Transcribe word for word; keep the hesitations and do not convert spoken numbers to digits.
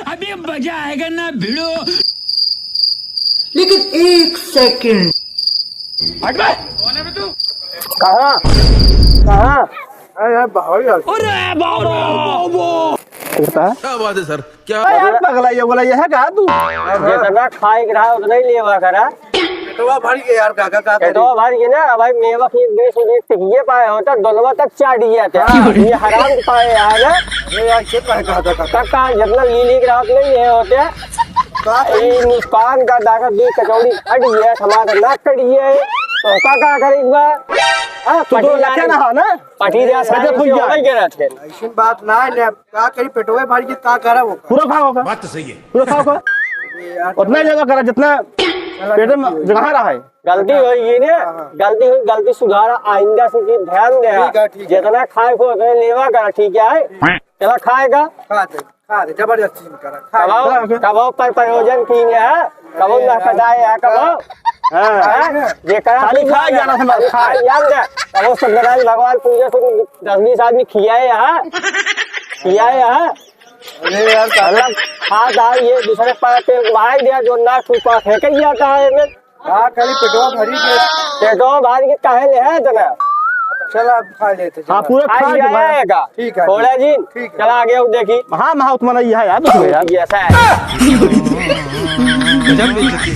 अभी मजा आएगा ना भिड़ो। लेकिन एक सेकंड। कहाँ? कहाँ? अरे यार, बाबा यार। अरे बाबा, बाबा। कितना? क्या बात है सर, क्या अरे यार, पगला, ये बोला, ये है का तू? जितना खाए के रहा, उतना ही लेवा करा। पेटवा भर गया यार, काका, का करी? पेटवा भर गया ना, भाई, मेवा की एक बीस रुपये टिकिए पाए होता, दोनवा तक चाट दिया था। हाँ। ये हराम पाए यार। अरे यार, ये तो है, काका, काका। काका, जितना लीली के रात नहीं ये होते। का करी? ये मुस्कान का दादा दी कचौड़ी फट गया, हमारा नाक कट गया है। तो का, का करेगा? हाँ, तो दो पटीदार लखे ना हो ना? पटीदार अच्छा, सारे फूल से गया। उबल के रहते हैं। ऐसी बात ना है, ले, का करी, पेटवे भर के का करा वो? पूरा खाओ का? बात तो सही है। पूरा खाओ का? अरे यार, उतना ही जगह करा, जितना चला, पेट में गलती हो गई। जगह रहा है। गलती होगी ने, हाँ, हाँ। गलती हुई, गलती सुधारा, आइंदा से जी ध्यान दे। ठीक है, ठीक है। जितना खाए को उतने लेवा करा, ठीक है? ठीक। चला खाएगा। खा दे, खा दे, जबरदस्ती नहीं करा, खा दे। कबाओ, खा दे। कबाओ पर प्रयोजन की है, कबाओ अरे ना यार। पटाए है, कबाओ। हाँ। हाँ? ये करा खाली तू खा यार। जाना था, खाली खा। खा यार ना। कबाओ सत्यनारायण भगवान पूजा से दस बीस आदमी खियाए यहाँ, खियाए यहाँ। अरे यार, मतलब, हाथ आ, ये दूसरे पाँव पे भाई दिया, जो नाक फूका फेंक ही जाता है, मैं। हाँ, खाली पेटवा भरी के। पेटवा भर के काहे ले है इतना? चला, अब खा लेते, हाँ, चला। पूरा खा खा के भाई। जाएगा। ठीक है, थोड़ा ठीक। जी, ठीक है। चला आगे और देखी। हाँ, हाँ, तुम्हारा ये है यार, दूसरा यार। ये ऐसा है। गजब बेइज्जती।